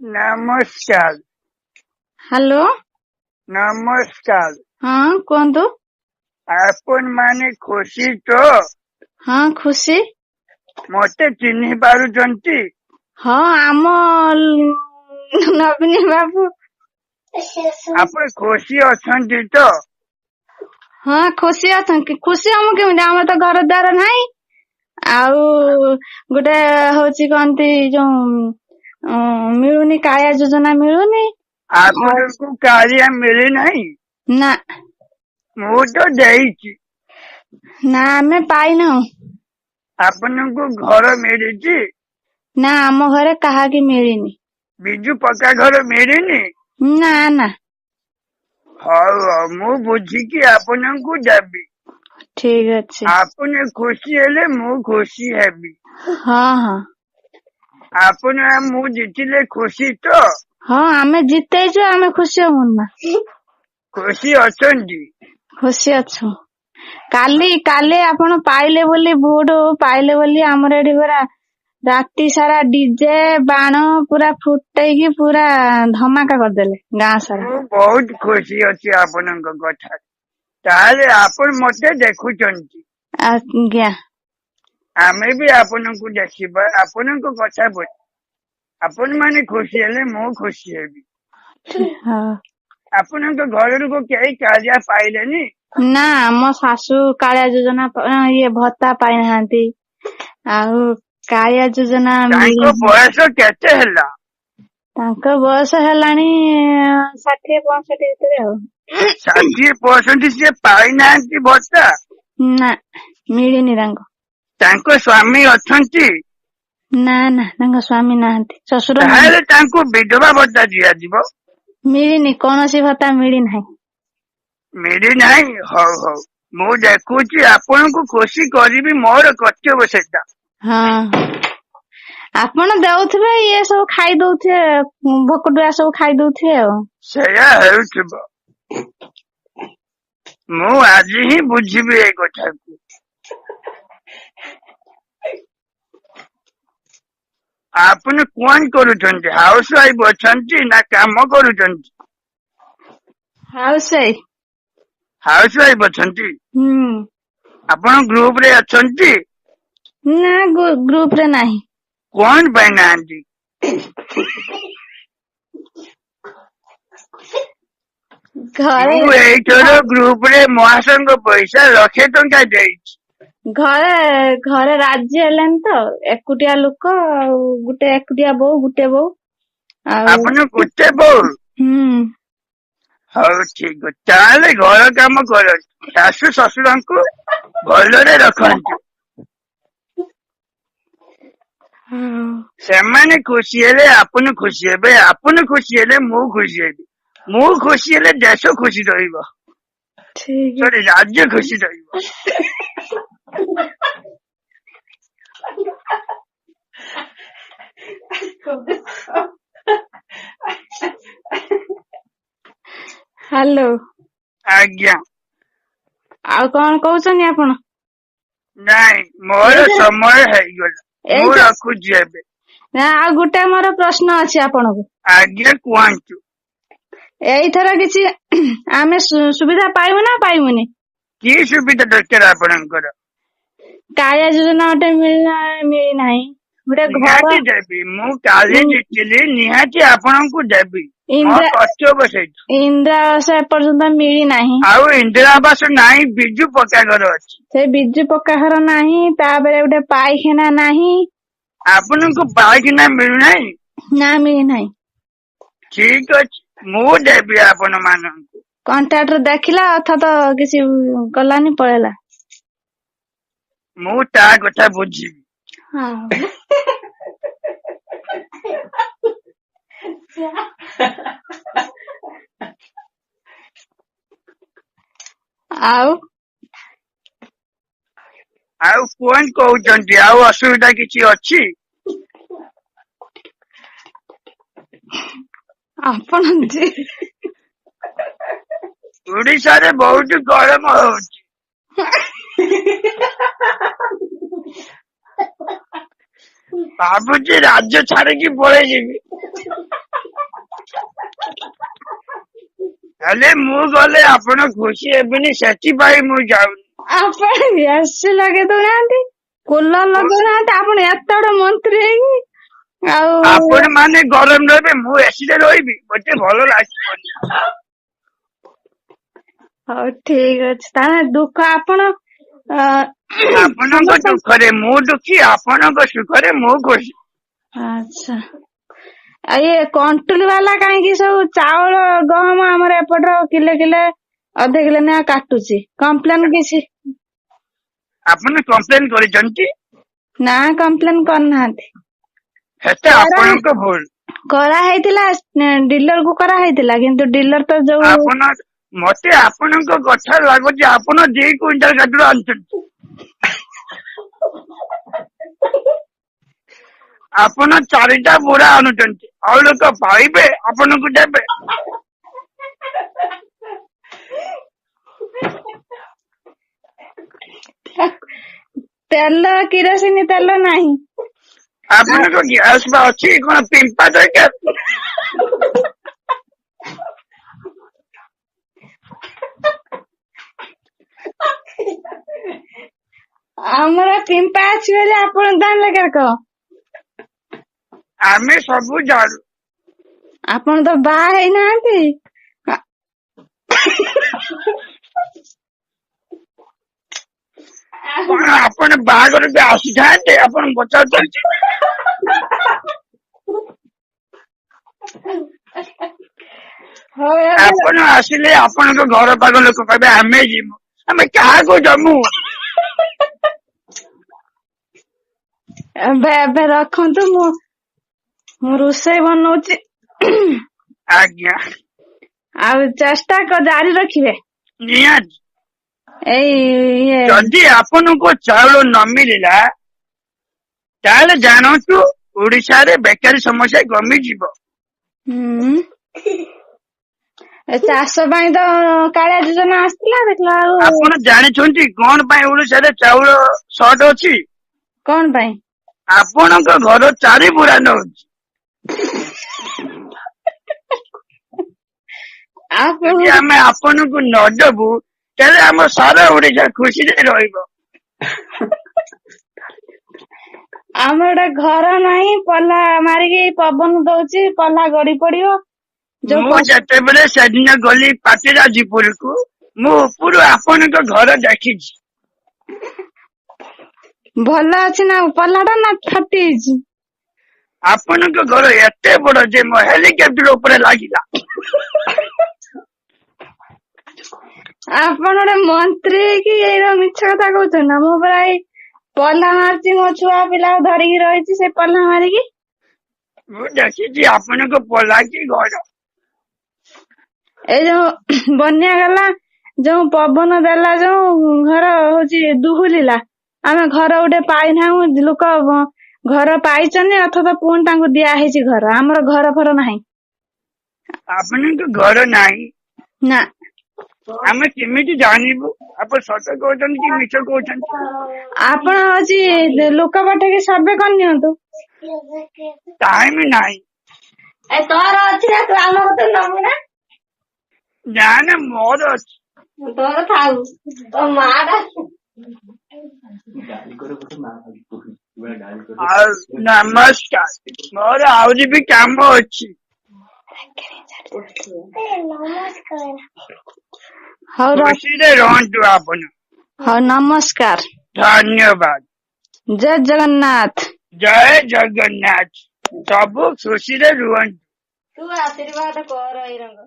ନମସ୍କାର। ହ୍ୟାଲୋ। ନମସ୍କାର। ହଁ, କୁହନ୍ତୁ। ଆପଣ ମାନେ ଖୁସି ତ? ହଁ, ଖୁସି। ମତେ ଚିହ୍ନି ପାରୁଛନ୍ତି? ହଁ, ଆମ ନବୀନ ବାବୁ। ଆପଣ ଖୁସି ଅଛନ୍ତି ତ? ହଁ, ଖୁସି ଅଛନ୍ତି। ଖୁସି ଆମ କେମିତି, ଆମର ତ ଘର ଦ୍ୱାର ନାହିଁ। ଆଉ ଗୋଟେ ହଉଛି କହନ୍ତି ଯୋଉ ମିଳୁନି, କାଳିଆ ଯୋଜନା ମିଳୁନି। ଆପଣଙ୍କୁ କାଳିଆ ମିଳିନାହିଁ? ନା। ମୁଁ ତ ଦେଇଛି। ନା, ଆମେ ପାଇନାହୁଁ। ଆପଣଙ୍କୁ ଘର ମିଳିଛି? ନା, ଆମ ଘରେ କାହାକି ମିଳିନି। ବିଜୁ ପକ୍କା ଘର ମିଳିନି? ନା ନା। ହଉ ହଉ, ମୁଁ ବୁଝିକି ଆପଣଙ୍କୁ ଦେବି। ଠିକ ଅଛି। ଆପଣ ଖୁସି ହେଲେ ମୁଁ ଖୁସି ହେବି। ହଁ ହଁ। ଆପଣ ମୁଁ ଜିତିଲେ ଖୁସି ତ? ହଁ, ଆମେ ଜିତେଇଛୁ, ଆମେ ଖୁସି ହବୁନି ନା? ଖୁସି ଅଛନ୍ତି? ଖୁସି ଅଛୁ। କାଲି କାଲି ଆପଣ ପାଇଲେ ବୋଲି, ଭୋଟ ପାଇଲେ ବୋଲି ଆମର ଏଠି ପୁରା ରାତି ସାରା ଡିଜେ ବାଣ ପୁରା ଫୁଟେଇକି ପୁରା ଧମାକା କରିଦେଲେ ଗାଁ ସାରା। ମୁଁ ବହୁତ ଖୁସି ଅଛି ଆପଣଙ୍କ କଥାରେ। ତାହେଲେ ଆପଣ ମତେ ଦେଖୁଛନ୍ତି? ଆଜ୍ଞା। ଆମେ ବି ଆପଣଙ୍କୁ ଦେଖିବା, ଆପଣଙ୍କ କଥା ବୁଝ। ଆପଣ ମାନେ ଖୁସି ହେଲେ ମୁଁ ଖୁସି ହେବି। ହଁ। ଆପଣଙ୍କ ଘରକୁ କେହି କାଳିଆ ପାଇଲେନି? ନା, ଆମ ଶାଶୁ କାଳିଆ ଯୋଜନା ଇଏ ଭତ୍ତା ପାଇନାହାନ୍ତି, ଆଉ କାଳିଆ ଯୋଜନା ତାଙ୍କ ମିଳିନି। ବୟସ କେତେ ହେଲା? ତାଙ୍କ ବୟସ ହେଲାଣି 60-65 ଭିତରେ ଆଉ। 60-65, ସିଏ ପାଇନାହାନ୍ତି ଭତ୍ତା? ନା, ମିଳିନି ତାଙ୍କୁ। ତାଙ୍କ ସ୍ଵାମୀ ଅଛନ୍ତି? ନା ନା, ତାଙ୍କ ସ୍ଵାମୀ ନାହାନ୍ତି, ଶ୍ୱଶୁର ନାହାନ୍ତି। ତାହେଲେ ତାଙ୍କୁ ବିଧବା ଭତ୍ତା ଦିଆଯିବ। ମିଳିନି, କୌଣସି ଭତ୍ତା ମିଳିନାହିଁ। ମିଳିନାହିଁ? ହଉ ହଉ, ମୁଁ ଦେଖୁଛି, ଆପଣଙ୍କୁ ଖୁସି କରିବି, ମୋର କର୍ତ୍ତବ୍ୟ ସେଟା। ହଁ, ଆପଣ ଦଉଥିବେ, ଇଏ ସବୁ ଖାଇ ଦଉଥିବେ, ଭୋକଟୁଆ ସବୁ ଖାଇ ଦଉଥିବେ ଆଉ। ସେଇଆ ହେଉଥିବ। ମୁଁ ଆଜି ହିଁ ବୁଝିବି ଏ କଥାକୁ। ଆପଣ କଣ କରୁଛନ୍ତି? ହାଉସ ୱାଇଫ ଅଛନ୍ତି ନା କାମ କରୁଛନ୍ତି? House wife. ହାଉସ ୱାଇଫ ଅଛନ୍ତି? ହୁଁ। ଆପଣ ଗ୍ରୁପ ରେ ଅଛନ୍ତି? ନା, ଗ୍ରୁପ ରେ ନାହିଁ। କଣ ପାଇଁ ନାହାନ୍ତି? ଘରେ ମୁଁ ଏଇଥର ଗ୍ରୁପ ରେ ମହାସଂଘ ପଇସା ଲକ୍ଷେ ଟଙ୍କା ଦେଇଛି। ଘରେ ଘରେ ରାଜି ହେଲେନି ତ, ଏକୁଟିଆ ଲୋକ ଆଉ, ଗୋଟେ ଏକୁଟିଆ ବୋଉ, ଗୋଟେ ବୋଉ ଆଉ। ଆପଣ ଗୋଟେ ବୋଉ? ହୁଁ। ହଉ, ଠିକ ଅଛି। ତାହେଲେ ଘର କାମ କରନ୍ତୁ, ଶାଶୁ ଶ୍ୱଶୁରଙ୍କୁ ଭଲରେ ରଖନ୍ତୁ। ହଁ। ସେମାନେ ଖୁସି ହେଲେ ଆପଣ ଖୁସି ହେବେ, ଆପଣ ଖୁସି ହେଲେ ମୁଁ ଖୁସି ହେବି, ମୁଁ ଖୁସି ହେଲେ ଦେଶ ଖୁସି ରହିବ। ଠିକ। ସରି, ରାଜ୍ୟ ଖୁସି ରହିବ। ହ୍ୟାଲୋ। ଆଜ୍ଞା। ଆଉ କଣ କହୁଛନ୍ତି ଆପଣ? ନାଇଁ, ମୋର ସମୟ ହେଇଗଲା, ମୁଁ ଏଇଟା ରଖୁଛି ଏବେ। ନା, ଆଉ ଗୋଟେ ମୋର ପ୍ରଶ୍ନ ଅଛି ଆପଣଙ୍କୁ। ଆଜ୍ଞା, କୁହନ୍ତୁ। ଏଇଥର କିଛି ଆମେ ସୁବିଧା ପାଇବୁ ନା ପାଇବୁନି? କି ସୁବିଧା ଦରକାର ଆପଣଙ୍କର? କାଳିଆ ଯୋଜନା ଗୋଟେ ମିଳିନାହିଁ, ଗୋଟେ ଘର। ନିହାତି ଦେବି। ମୁଁ କାଲି ଜିତିଲି, ନିହାତି ଆପଣଙ୍କୁ ଦେବି, ମୋ ଇନ୍ଦିରା କର୍ତ୍ତବ୍ୟ ସେଇଟା। ଇନ୍ଦିରା ଆବାସ ଏପର୍ଯ୍ୟନ୍ତ ମିଳିନାହିଁ। ଆଉ ଇନ୍ଦିରା ଆବାସ ନାହିଁ, ବିଜୁ ପକ୍କା ଘର ଅଛି। ସେ ବିଜୁ ପକ୍କା ଘର ନାହିଁ, ତାପରେ ଗୋଟେ ପାଇଖାନା ନାହିଁ। ଆପଣଙ୍କୁ ପାଇଖାନା ମିଳୁନାହିଁ? ନା, ମିଳିନାହିଁ। ଠିକ ଅଛି, ମୁଁ ଦେବି ଆପଣ ମାନଙ୍କୁ। କଣ୍ଟ୍ରାକ୍ଟର ଦେଖିଲା, ଅର୍ଥାତ କିଛି କଲାନି, ପଳେଇଲା। ମୁଁ ତା କଥା ବୁଝିବି। ହଁ। ଆଉ ଆଉ କଣ କହୁଛନ୍ତି? ଆଉ ଅସୁବିଧା କିଛି ଅଛି? ଆପଣ ଯେ ଓଡିଶାରେ ବହୁତ ଗରମ ହଉଛି। ଭାବୁଛି ରାଜ୍ୟ ଛାଡିକି ପଳେଇ ଯିବି। ହେଲେ ମୁଁ ଗଲେ ଆପଣ ଖୁସି ହେବେନି, ସେଥିପାଇଁ ମୁଁ ଯାଉନି। ଆପଣ ଏସି ଲଗେଇ ଦଉନାହାନ୍ତି, କୁଲର ଲଗଉନାହାନ୍ତି, ଆପଣ ଏତେ ବଡ ମନ୍ତ୍ରୀ ହେଇକି ଆଉ ଆପଣ ମାନେ ଗରମ ରହିବେ, ମୁଁ ଏସିରେ ରହିବି, ମତେ ଭଲ ଲାଗିବନି। ହଉ ଠିକ ଅଛି, ତାହେଲେ ଦୁଃଖ ଆପଣ ଆପଣଙ୍କ ଦୁଃଖରେ ମୁଁ ଦୁଃଖୀ, ଆପଣଙ୍କ ସୁଖରେ ମୁଁ ଖୁସି। ଆଚ୍ଛା, ଆଉ ଇଏ କଣ୍ଟ୍ରୋଲ ବାଲା କାହିଁକି ସବୁ ଚାଉଳ ଗହମ ଆମର ଏପଟର କିଲେ କିଲେ ଅଧ କିଲୋ ନେଖା କାଟୁଛି, କମ୍ପ୍ଲେନ କିଛି? ଆପଣ କମ୍ପ୍ଲେନ କରିଛନ୍ତି? ନା, କମ୍ପ୍ଲେନ କରିନାହାନ୍ତି। ସେଟା ଆପଣଙ୍କ ଭୁଲ। କରା ହେଇଥିଲା, ଡିଲର କୁ କରା ହେଇଥିଲା, କିନ୍ତୁ ଡିଲର ତ ଯୋଉ ଆପଣ ମତେ ଆପଣଙ୍କ କଥା ଲାଗୁଛି ଆପଣ 2 କୁଇଣ୍ଟାଲ ଗାଜର ଆଣିଛନ୍ତି। ଆପଣ 4ଟା ବୁଢା ଆଣୁଛନ୍ତି, ଆଉ ଲୋକ ପାଇବେ ଆପଣଙ୍କୁ ଦେବେ। ତେଲ କିରୋସିନି ତେଲ ନାହିଁ। ଆପଣଙ୍କ ଗ୍ୟାସ ବା ଅଛି, କଣ ପିମ୍ପା ଦରକାର? ଆମର ପିମ୍ପା ଅଛି ବୋଲି ଆପଣ ଜାଣିଲେ କେରକ? ଆମେ ସବୁ ଜାଣୁ। ଆପଣ ତ ବାହା ହେଇନାହାନ୍ତି। କଣ ଆପଣ ବାହାଘରକୁ ଆସିଥାନ୍ତେ ଆପଣ ପଚାରୁଛନ୍ତି? ହଉ, ଆପଣ ଆସିଲେ ଆପଣଙ୍କ ଘର ପାଖ ଲୋକ କହିବେ ଆମେ ଯିବୁ, ଆମେ କାହାକୁ ଜମୁ? ଏବେ ଏବେ ରଖନ୍ତୁ, ମୁଁ ରୋଷେଇ ବନଉଛି। ଆଜ୍ଞା। ଆଉ ଚେଷ୍ଟା ଜାରି ରଖିବେ। ନିହାତି। ଏଇ ଇଏ ଯଦି ଆପଣଙ୍କୁ ଚାଉଳ ନ ମିଳିଲା ତାହେଲେ ଜାଣନ୍ତୁ ଓଡିଶାରେ ବେକାରୀ ସମସ୍ୟା କମିଯିବ। ହୁଁ, ଚାଷ ପାଇଁ ତ କାଳିଆ ଯୋଜନା ଆସିଥିଲା, ଦେଖିଲା ବେଳକୁ ଆପଣ ଜାଣିଛନ୍ତି କଣ ପାଇଁ ଓଡିଶାରେ ଚାଉଳ ସର୍ଟ ଅଛି? କଣ ପାଇଁ? ଆପଣଙ୍କ ଘର 4 ବୁଢା ନଉଛି। ଯଦି ଆମେ ଆପଣଙ୍କୁ ନ ଦବୁ ତାହେଲେ ଆମ ସାରା ଓଡିଶା ଖୁସିରେ ରହିବ। ଆମର ଗୋଟେ ଘର ନାହିଁ, ପଲା ମାରିକି ପବନ ଦଉଛି, ପଲା ଗଡି ପଡିବ। ମୁଁ ଯେତେବେଳେ ସେଦିନ ଗଲି ପାଟିରାଜପୁରକୁ, ମୁଁ ଉପରୁ ଆପଣଙ୍କ ଘର ଦେଖିଛି। ଭଲ ଅଛି ନା ପଲାଟା ନା ଫାଟି ଯାଇଛି? ଆପଣଙ୍କ ଘର ଏତେ ବଡ ଯେ ମୋ ହେଲିକପ୍ଟର ଉପରେ ଲାଗିଲା। ଆପଣ ଗୋଟେ ମନ୍ତ୍ରୀ ହେଇକି ଏଇ ମିଛ କଥା କହୁଛନ୍ତି ନା? ମୁଁ ପରା ଏଇ ପଲା ମାରିଛି, ମୋ ଛୁଆ ପିଲା ଧରିକି ରହିଛି ସେ ପଲା ମାରିକି। ମୁଁ ଦେଖିଛି ଆପଣଙ୍କ ପଲା କି ଘର। ଏଇ ଯୋଉ ବନ୍ୟା ଗଲା, ଯୋଉ ପବନ ଦେଲା, ଯୋଉ ଘର ହଉଛି ଦୁହୁଲିଲା, ଆମେ ଘର ଗୋଟେ ପାଇନାହୁଁ। ଲୋକ ଘର ପାଇଛନ୍ତି ଅଥଚ ପୁଣି ତାଙ୍କୁ ଦିଆ ହେଇଛି ଘର, ଆମର ଘର ଫର ନାହିଁ। ଆପଣଙ୍କ ଘର ନାହିଁ? ନା। ଆମେ କେମିତି ଜାଣିବୁ ଆପଣ ସତ କହୁଛନ୍ତି କି ମିଛ କହୁଛନ୍ତି? ଆପଣ ହଉଛି ଲୋକ ପଠେଇକି ସର୍ଭେ କରିନିଅନ୍ତୁ। ଟାଇମ ନାହିଁ। ଏ ତୋର ଅଛି ନା, ତୁ ଆମ କଥା ନବୁ ନା? ନା ନା, ମୋର ଅଛି। ତୋର ଥାଉ, ତୋ ମା ଟା। ଆଉ ନମସ୍କାର, ମୋର ଆହୁରି ବି କାମ ଅଛି। ହଉ, ଖୁସିରେ ରୁହନ୍ତୁ ଆପଣ। ହଉ, ନମସ୍କାର। ଧନ୍ୟବାଦ। ଜୟ ଜଗନ୍ନାଥ। ଜୟ ଜଗନ୍ନାଥ। ସବୁ ଖୁସିରେ ରୁହନ୍ତୁ। ତୁ ଆଶୀର୍ବାଦ କର ଏଇ ରଙ୍ଗ।